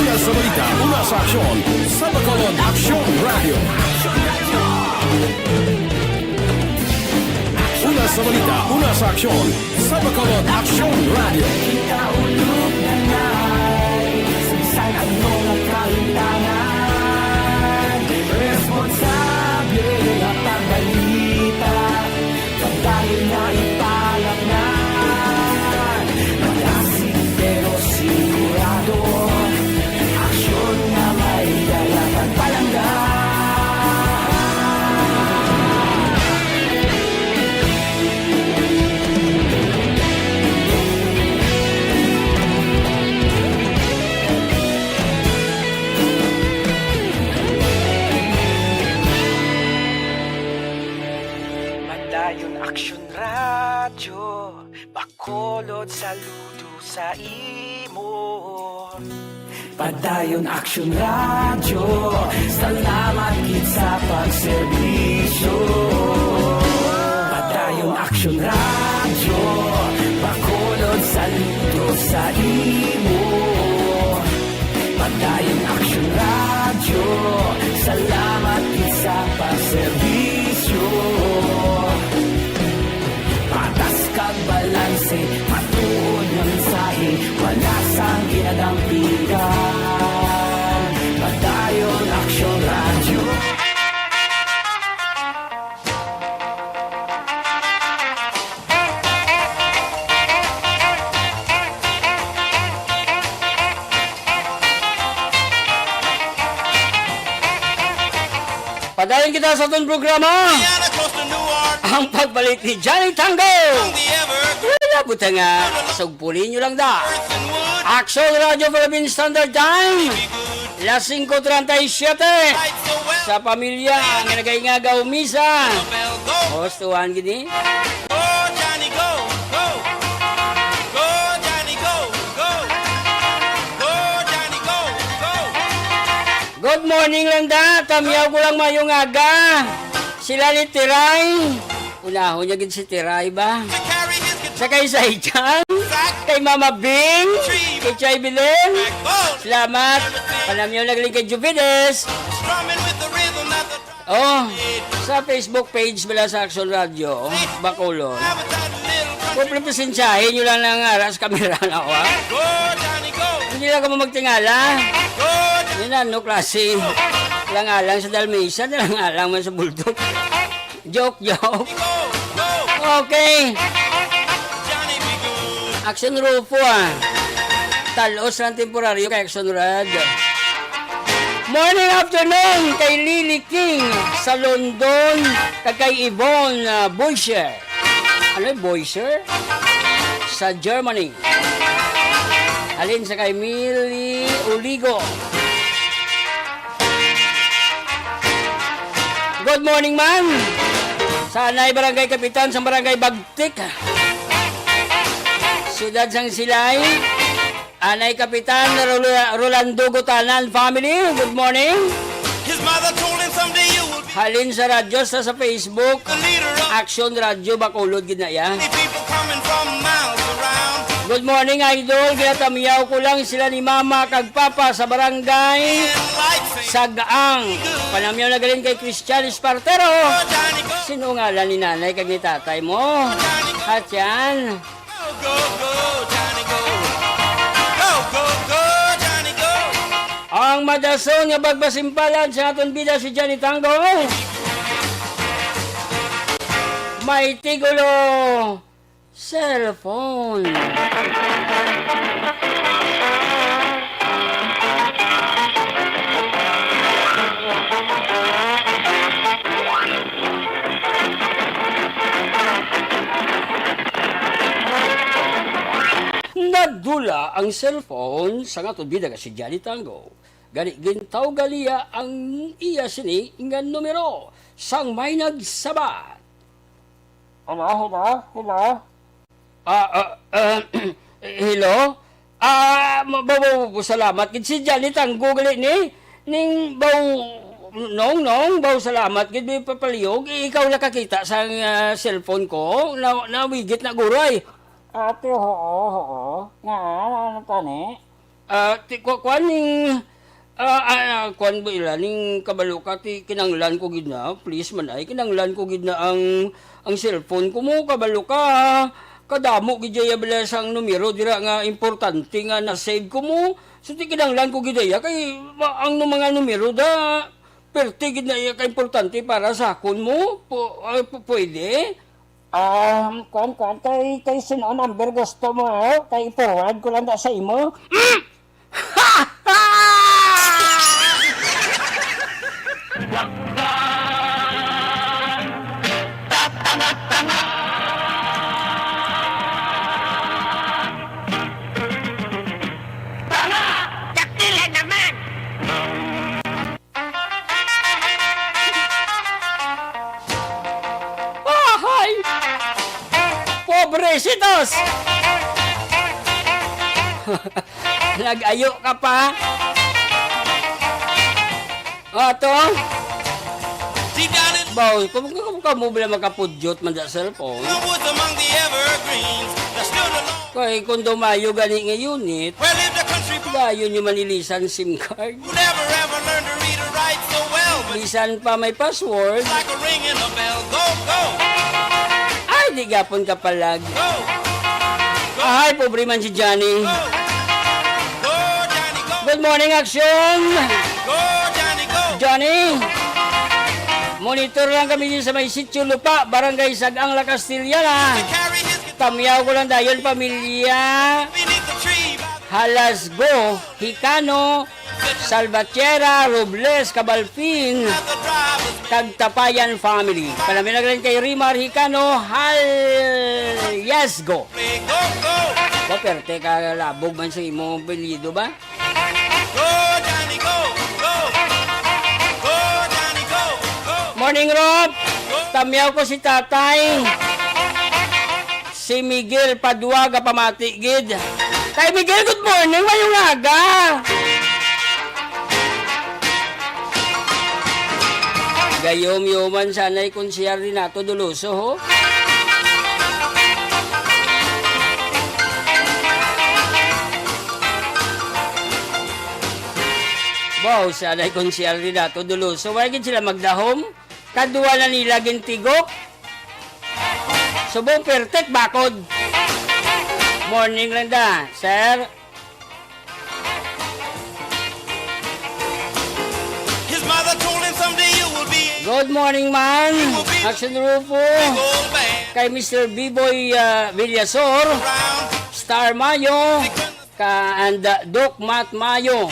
Una sa balita, una sa aksyon, sa Bacolod Aksyon Radyo. Una sa balita, una sa aksyon, sa Bacolod Aksyon Radyo. Kita ulog na ngay, sa bisan ano nga kahintangan, responsable nga pagbalita, pagdayon nga ipalatnan, malasig pero sigurado, aksyon nga may dala kag palangga. Padayon Aksyon Radyo, Bacolod saludo sa imo. Padayon Aksyon Radyo, salamat gid sa pagserbisyo. Padayon Aksyon Radyo, Bacolod saludo sa imo. Padayon Aksyon Radyo, salamat gid sa pagserbisyo. Patas kag balanse, matuod nga mensahe, wala sang ginadampigan. Padayon Aksyon Radyo. Padayon kita sa atong programa. Ang pagbalik ni Johnny Tango. Wala, buta nga. Sugpuli nyo lang da. Aksyon Radyo Philippine Standard Time. Las singko treinta y siete. Sa pamilya nga nagaingagaw misa. Gustuhan gini. Go, Johnny, go, go. Go, Johnny, go, go. Go, Johnny, go, go. Good morning lang da. Tamyaw ko lang mayong aga. Sila ni Tiray. Unahon niya gid si Tiray ba? Sa kay Saychan, kay Mama Bing, kay Chay Belen. Salamat. Panamyaw na galing kay Jupides. Oh, sa Facebook page bala sa Aksyon Radyo, Bacolod. Kung presensyahin nyo lang ang ara sa kamera na, ha? Hindi lang kamo magtingala. Yan na, no klase. Lang-alang sa Dalmatian, lang-alang man sa bulldog. Joke, joke. Okay. Aksyon Rufo, ah. Talos lang temporaryo kay Aksyon Rad. Morning, afternoon kay Lily King sa London, kag kay Yvonne, ah, Boyser. Ano yung Boyser? Sa Germany. Halin sa kay Millie Uligo. Good morning, man. Sa anay barangay kapitan sa barangay Bagtik, siyudad sang Silay. Anay Kapitan Rol-, Rolando Gutanan family, good morning. His mother told him someday you will be Halin sa radyo sa, sa Facebook, the leader of Action Radio Bacolod gid na iya. Many people coming from miles around. Good morning, idol. Ginatamyaw ko lang sila ni Mama kag Papa sa barangay Sagaang. Panamyaw na galing kay Christian Espartero. Sino ngalan ni nanay kag ni tatay mo? Hatyan. Ang madason nga pagpasimpalad sa aton bida si Johnny Tanggol. May tigulo cellphone. Bula ang cellphone sang aton bida nga si Johnny Tango. Gani, gintawga niya ang iya sini nga numero sang may nagsabat. Hello, hello, hello. Ah, ah, ah, hello? Ah, ma-, ba-, ba-, ba-, salamat gid si Johnny Tango gali ni. Ning baw, Nong, Nong, baw salamat gid mi papalihog. I-, ikaw nakakita sang, ah, cellphone ko. Na, nawigit na guray. Ate, oo, oo. Nga, ano tani? Ah, ti, kwa-, kwan ning, ah, ah, ah, kwan ba ila, ning kabalo ka, ti kinanglan ko gid na, please man ay, kinanglan ko gid na ang, ang cellphone ko mo, kabalo ka, kadamo gid ya bala sang numero dira nga importante nga na-save ko mo. So, ti kinanglan ko gid ya, kay ma-, ang nu-, mga numero da, perte gid na ya ka importante para sa akon mo. Pu-, ah, pu-, pwede? Um, kuan, kuan, kay, kay sin-o number gusto mo, eh? Kay i-forward ko lang na sa imo. Dakila naman! Ahay! Pobrecitos! Nag-ayo ka pa? O, ato? Baw, kung, kung, kung kamo bala makapudyot man sa cellphone. Kay kung dumayo gani nga unit, dayon nyo manilisan SIM card. Bisan pa may password. Ay, di gapon ka palag. Ay, pobre man si Johnny. Good morning, Action! Johnny, monitor lang kami dito sa may Sitio Lupa, Barangay Sag-ang, La Castellana. Tamyaw ko lang dayon, pamilya Halasgo, Hicano, Salvatierra, Robles, Cabalfin, kag Tapayan family. Panamilag rin kay Rimar Hicano, Halasgo. Ba, perte ka, labog man sa imong apelyido ba? Morning, Rob. Tamyaw ko si Tatay. Si Miguel Padua, gapamati gid. Kay Miguel, good morning, mayong aga. Gayom-yoman sanay konsehal Renato Doloso, ho. Wow, sanay konsehal Renato Doloso. Wala gid sila magdahom. Kadwa na nila gintigok. Subong pertek bakod. Morning lang da, sir. His mother told him someday you will be a Good morning, man. Action Rufo. Big old man. Kay Mister Biboy, ah, Villasor. Around. Star Mayo. Ka, and, uh, Doc Matt Mayo.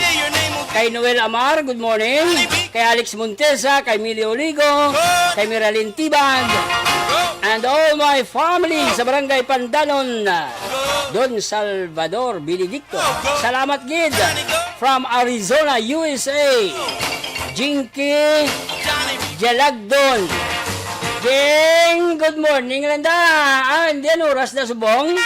Kay Noel Amar, good morning. Kay Alex Montesa, kay Millie Oligo, kay Miralyn Tibag, and all my family sa Barangay Pandanon, Don Salvador Benedicto. Salamat gid from Arizona, U S A. Jinky Jalagdon. Jing, good morning, Landa. Ah, hindi, ano oras na subong?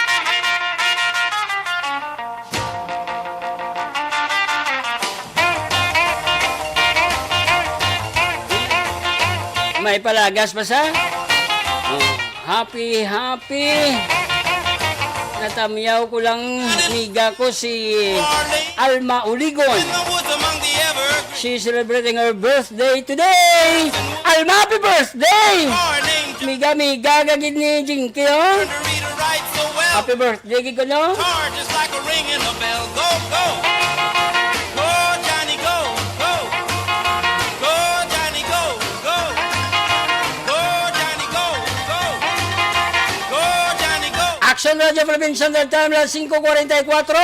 May palagas pa sa? Oh, happy, happy. Natamyaw ko lang, miga ko si Alma Uligon. She's celebrating her birthday today. Alma, happy birthday! Miga, miga ka gid ni Jinky, oh. Happy birthday gid ko, no? Action Radio Provincial Time, alas singko kwarenta y kuwatro.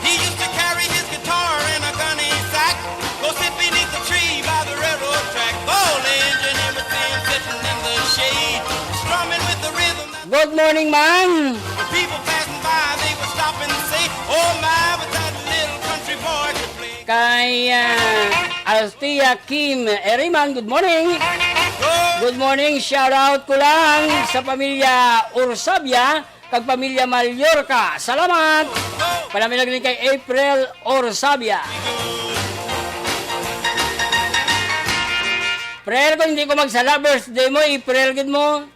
He used to carry his guitar and a gunny sack, go sit beneath the tree by the railroad track. Old Injun Emerson sitting in the shade, strumming with the rhythm. Good morning, man. The people passing by, they would stop and say, "Oh my, but that little country boy could play." Kay, ah, Althea Kim Eriman, good morning. Good morning, shout out ko lang sa pamilya Orsabia kag pamilya Mallorca. Salamat. Panamay lang din kay April Orsabia. Prayer, kung hindi ko magsala, birthday mo, April, gid mo.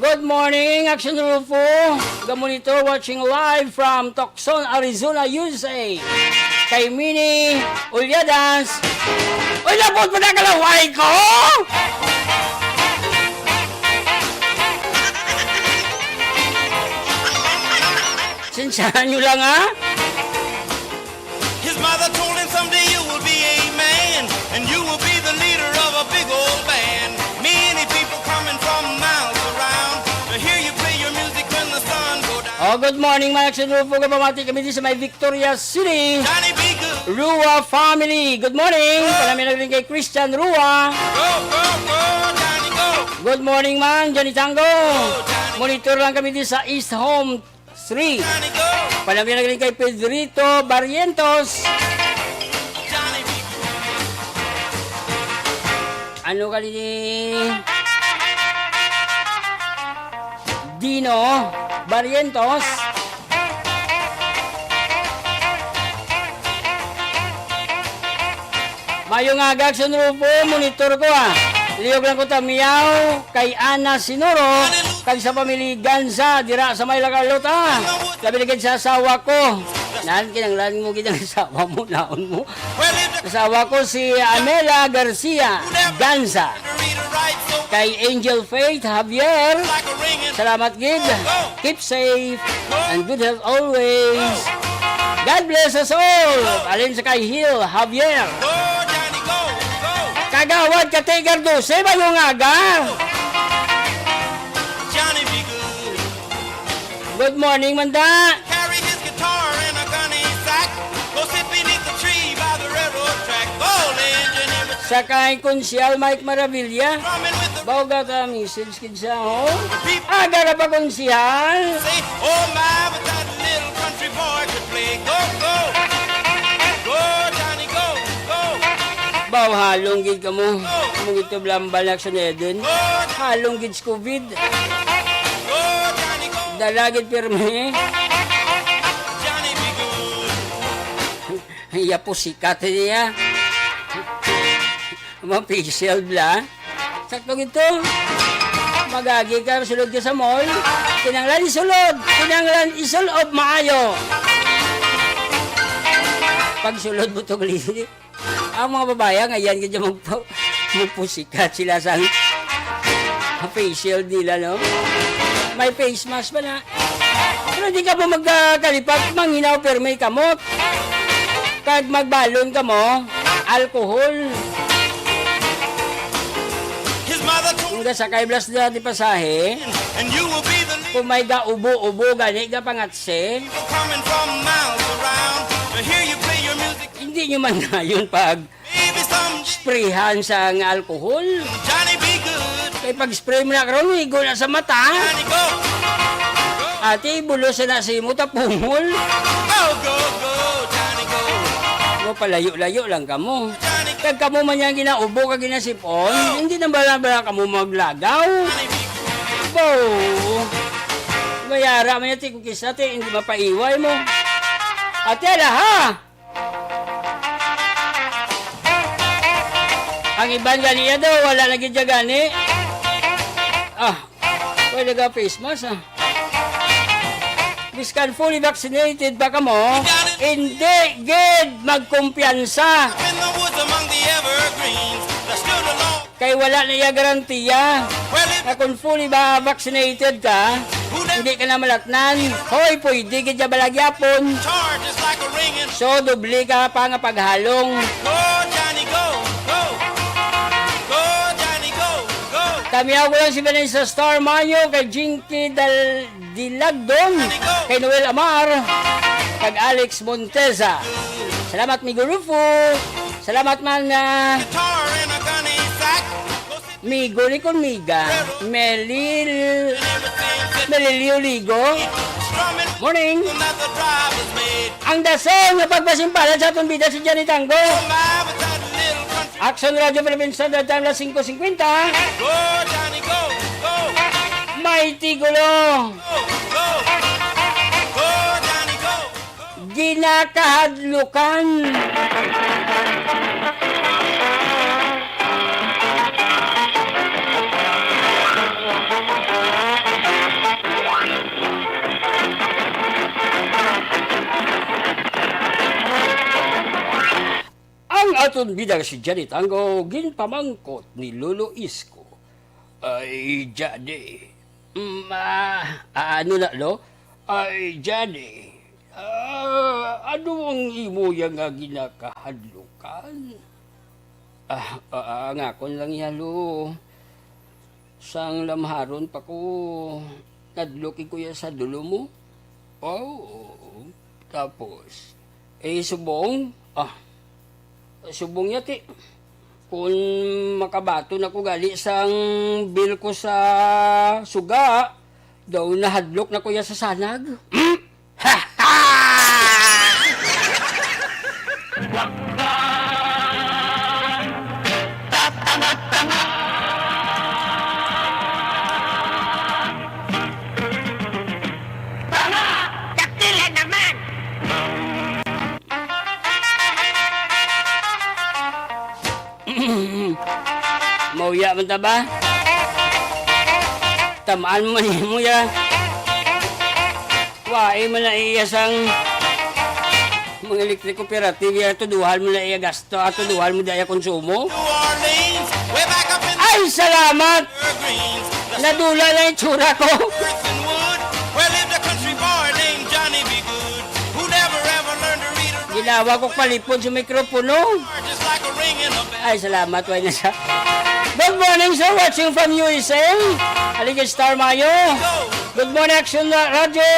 Good morning, Action Rufo. Ga-monitor, watching live from Tucson, Arizona, U S A. Kay Mini Ulyadas. Uy, labot mo na kalaway ko! Sensyahan nyo lang, ha? His mother told him, "Someday you will be a man, and you will be the leader of a big old band. Many people coming from miles around to hear you play your music when the sun go down." Oh, good morning, mga Action Rufo. Kapamati kami din sa may Victoria City. Johnny, be good. Rua family, good morning. Panamay lang din kay Christian Rua. Go, go, go, Johnny, go. Good morning, man. Johnny Tango. Go, Johnny. Monitor lang kami din sa East Home three. Panamay lang din kay Pedrito Barrientos. Ano ka ni Dino Barrientos? Mayo nga aga, Action Rufo, monitor ko, ah. Liyog lang ko tamiyaw kay Ana Sinuro, kag sa pamilya Ganza, dira sa may La Carlota. Labi na gid sa asawa ko. Nan, kinahanglan mo gid ang asawa mo, naon mo. Asawa ko si Amela Garcia Ganza. Kay Angel Faith Javier, salamat gid. Keep safe and good health always. God bless us all. Alin sa kay Hill Javier. Kagawad Katigar Dose, mayo nga aga. Johnny, be good. Good morning, Manda. Carry his guitar and a gunny sack. Go sit beneath the tree by the railroad track. Go, Lynn, you never Sa kay Konsyal Mike Maravilla. Drumming with the Bawga ka message kid sa ho. People Aga ra pa, Konsyal. Say, "Oh my, but that little country boy could play." Go, go. Go, Johnny, go, go. Baw, halong gid kamo. Mong ito blambal na sa Eden. Halong gid sa COVID. Dala gid pirmi. Iya po sikat niya. Mga facial bla. Sakto gid to. Magagi ka, sulod ka sa mall. Kinanglan isulod. Kinanglan isul-ob maayo. Pagsulod mo to, ang mga babae, nga yan, ganyan magpa-, magpusikat sila sa, sa facial nila, no? May face mask pa na. Pero di ka mo magkalipat, manghinaw, pero may kamot. Kag magbalon ka mo, alcohol. His mother told Kung gasakay blas na di pasahe, and you will be the leader. Kung may ga-ubo-ubo, gani ga pangatse. People coming from miles around to hear you play your music. Hindi nyo man na yun pag Maybe some sprayhan sa nga alcohol. Johnny, be good. Kay pag-spray mo na karon, igo na sa mata. Johnny, go. Go. Ate, bulos na sa imo, tapungol. Go, go, go, Johnny, go. Mo, palayo-layo lang kamo. Johnny, go. Kag kamo man yang ginaubo kag ginasipon, hindi na bala, bala kamo maglagaw. Johnny, be good. Bo. Mayara man yati kung kisa, te, hindi mapaiway mo. Ate, ala, ha? Ang iban gani iya daw, wala na gid siya gani. Ah, pwede ka face mask, ah. Biskan fully vaccinated pa kamo, hindi gid magkumpiyansa. Kay wala na iya garantiya nga kung fully ba vaccinated ka, hindi ka na malatnan. Hoy, pwede gid siya balagyapon. So, doble ka pa nga paghalong. Tamiyaw ko lang si Vanessa Star Mayo, kay Jinky Dal-, Dilagdon, kay Noel Amar, kag Alex Monteza. Salamat, Migo Rufo. Salamat man, ah, Migo Riconmiga, Melil, Melilio Ligo. Morning. Ang dason nga pagpasimpalad sa aton bida si Johnny Tango. Action Radio Philippines Standard Time, alas singko singkwenta. May titulo. Ginakahadlukan. Ang aton bida si Johnny Tango ginpamangkot ni Lolo Isko. Ay, Johnny. Mm, ah, ah, ano na, lo? Ay, Johnny. Ah, ano ang imo ya nga ginakahadlukan? Ah, ah, ang akon lang ya, lo. Sang lamharon pa ko, nadluki ko ya sa dulo mo. Oh, tapos, eh, subong? Ah, subong ya, ti. Kung makabaton ako gali sang bill ko sa suga, daw nahadlok na ko ya sa sanag. Mauya man ta ba? Tamaan mo man mo ya. Waay man na iya sang mga electric cooperative ya, tuduhan mo na iya gasto, at tuduhan mo na iya konsumo. Ay, salamat! Nadula na yung tsura ko. Ginawa ko palipod sa mikropono. Ay, salamat, way na siya. Good morning, sir. Watching from U S A. Halin kay Star Mayo. Good morning, Action Ra-, Radio.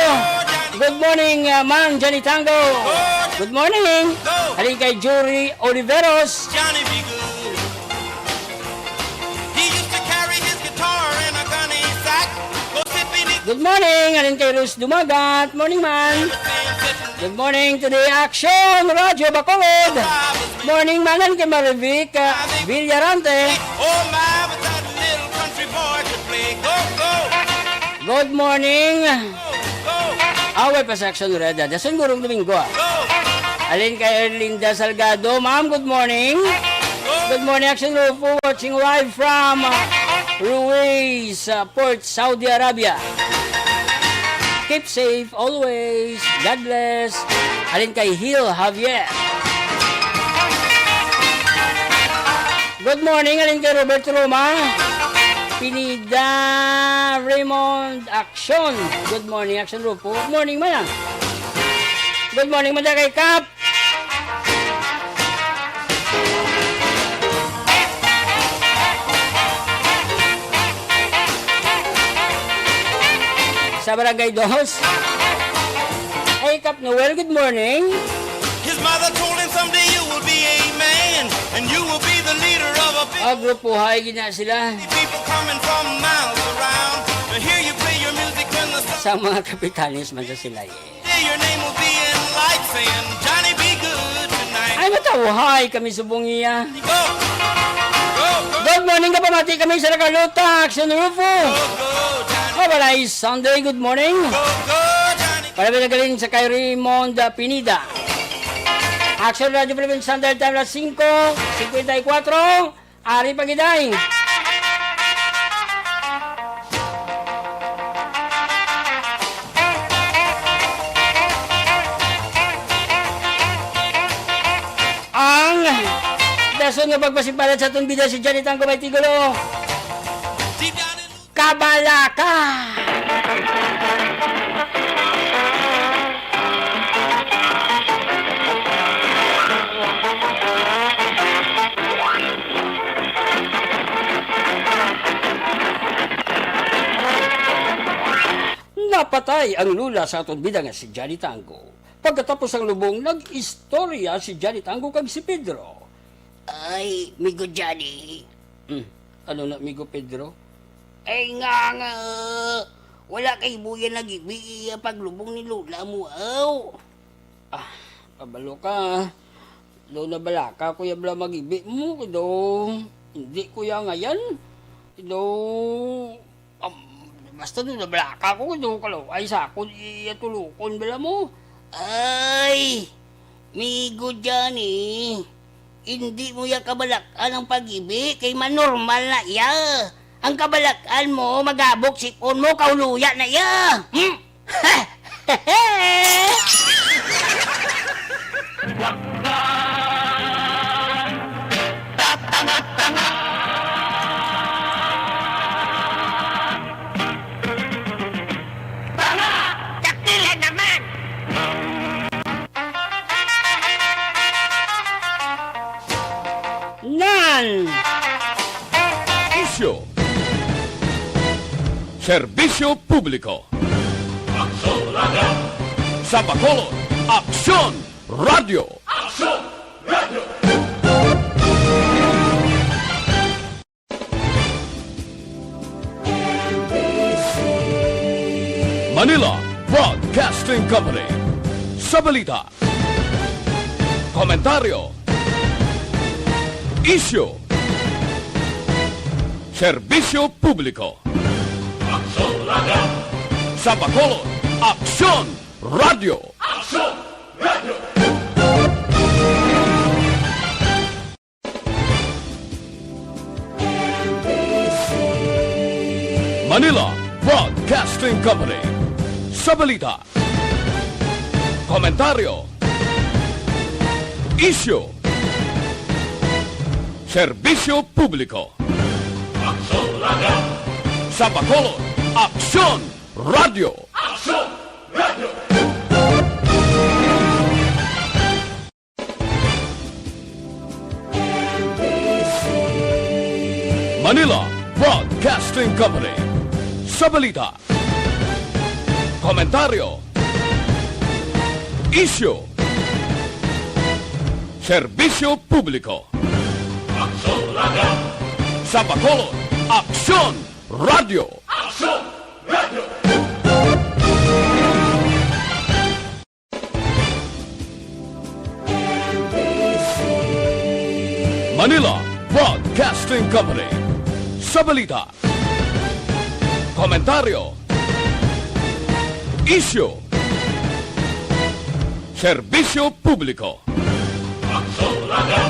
Good morning, uh, Mang Johnny Tango. Good morning. Halin kay Jury Oliveros. Good morning, halin kay Rose Dumagat. Morning, man. Good morning to the Action Radio Bacolod. Morning, man, halin kay Marivic, uh, Villarante. Good morning. Away pa sa Action Radio. Dason gurong Domingo, ah. Halin kay Erlinda Salgado. Ma'am, good morning. Good morning, Action Rufo. Watching live from, uh, Ruiz, uh, Port Saudi Arabia. Keep safe always. God bless. Halin kay Hil Javier. Good morning, halin kay Robert Roma. Pinida Raymond Action. Good morning, Action Rufo. Good morning man, ah. Good morning man kay Kap. Sa Barangay Dos. Ay, Kap Noel, good morning. His mother told him, "Someday you will be a man, and you will be the leader of a big." Ah, grupo high gina sila. People coming from miles around to hear you play your music when the sun Sa mga kapitanes man sa sila, eh. Your name will be in lights saying, "Johnny, be good tonight." Ay, matawhay kami subong iya. Go! Go, go! Good morning, kapamati kami sa Nakaluta, Action Rufo. Go, go, Johnny. Mabalay Sunday, good morning. Go, go, Johnny. Para ba nagaling sa kay Raymond, ah, Pinida. Action Radio Philippines Standard Time, alas singko singkwenta y kuwatro. Ari pa gid ay. Ang dason nga pagpasipalat sa aton bida si Johnny Tangko may titulo. Kabalaka! Napatay ang lula sa aton bida nga si Johnny Tango. Pagkatapos sang lubong, nag-istorya si Johnny Tango kag si Pedro. Ay, Migo Johnny. Hmm, ano na, Migo Pedro? Ay nga nga, wala kay buya nagibi iya paglubong ni Lola mo, aw. Ah, kabalo ka. Daw nabalaka ko ya bala magibi mo, daw hindi ko ya ngayan. Daw, um, basta daw nabalaka ko, daw kalaw ay sa akon iya tulukon bala mo. Ay, Migo Johnny, hindi mo ya kabalak-an ang pagibi kay manormal na iya. Ang kabalak-an mo, magabok sipon mo, kauluya na iya. Hmm? Dakila naman! Nan! Isyu. Serbisyo publiko. Aksyon Radio. Sa Bacolod, Aksyon Radio. Aksyon Radio. Manila Broadcasting Company. Sa balita, komentaryo, isyu, serbisyo publiko. Aksyon Radio. Sa Bacolod, Aksyon Radio. Aksyon Radio. Manila Broadcasting Company. Sa balita, komentaryo, isyu, serbisyo publiko. Aksyon Radio. Sa Bacolod, Aksyon Radio. Aksyon Radio. Manila Broadcasting Company. Sa balita, komentaryo, isyu, serbisyo publiko. Aksyon Radio. Sa Bacolod, Aksyon Radio. Aksyon Radio. Manila Broadcasting Company. Sa balita, komentaryo, isyu, serbisyo publiko. Aksyon Radio.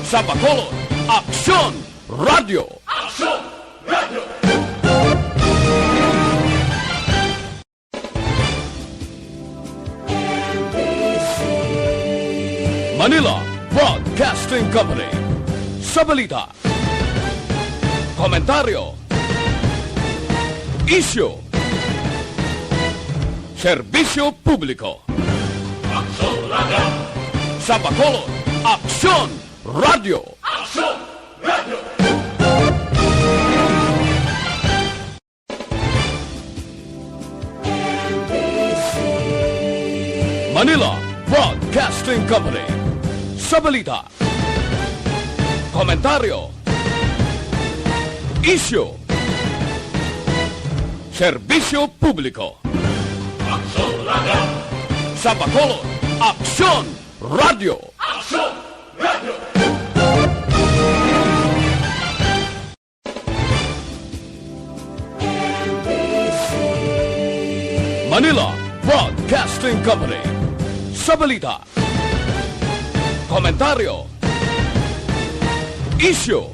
Sa Bacolod, Aksyon Radio. Aksyon Radio. Manila Broadcasting Company. Sa balita, komentaryo, isyu, serbisyo publiko. Aksyon Radio. Sa Bacolod, Aksyon Radio. Aksyon Radio. Manila Broadcasting Company. Sa balita, komentaryo, isyu, serbisyo publiko. Aksyon Radio. Sa Bacolod, Aksyon Radio. Aksyon Radio. Manila Broadcasting Company. Sa balita, komentaryo, isyu,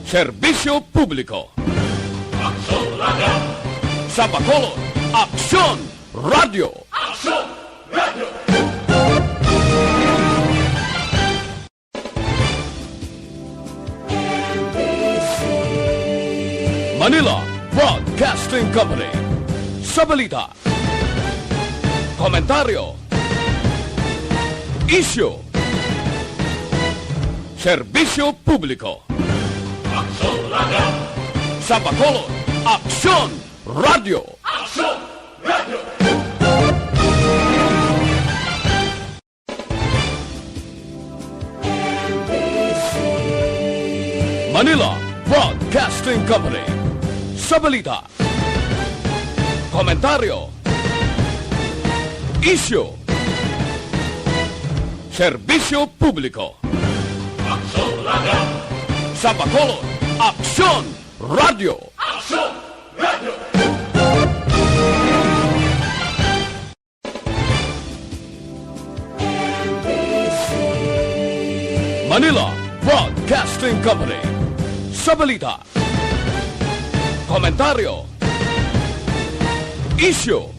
serbisyo publiko. Aksyon Radio. Sa Bacolod, Aksyon Radio. Aksyon Radio. Manila Broadcasting Company. Sa balita, komentaryo, isyu, serbisyo publiko. Aksyon Radio. Sa Bacolod, Aksyon Radio. Aksyon Radio. Manila Broadcasting Company. Sa balita, komentaryo, isyu, serbisyo publiko. Aksyon Radio. Sa Bacolod, Aksyon Radio. Aksyon Radio. Manila Broadcasting Company. Sa balita, komentaryo, isyu,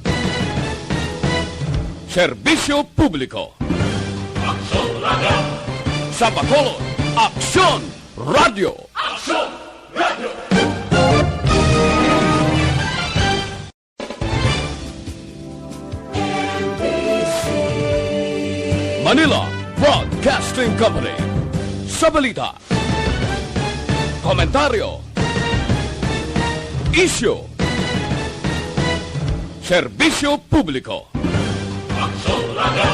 serbisyo publiko. Aksyon Radio. Sa Bacolod, Aksyon Radio. Aksyon Radio. Manila Broadcasting Company. Sa balita, komentaryo, isyu, serbisyo publiko. Aksyon Radio.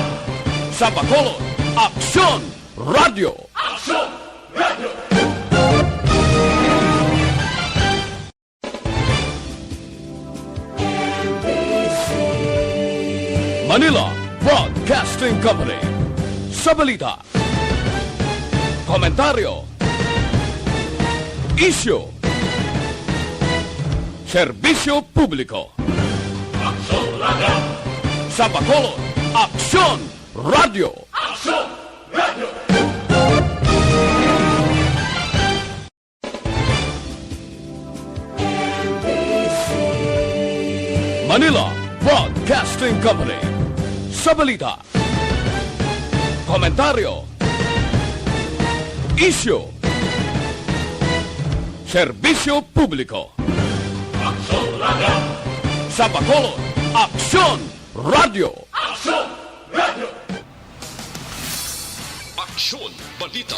Sa Bacolod, Aksyon Radio. Aksyon Radio. Manila Broadcasting Company. Sa balita, komentaryo, isyu, serbisyo publiko. Aksyon Radio. Sa Bacolod, Aksyon Radio. Aksyon Radio. Manila Broadcasting Company. Sa balita, komentaryo, isyu, serbisyo publiko. Aksyon Radio. Sa Bacolod, Aksyon Radio. Aksyon Radio. Aksyon Balita.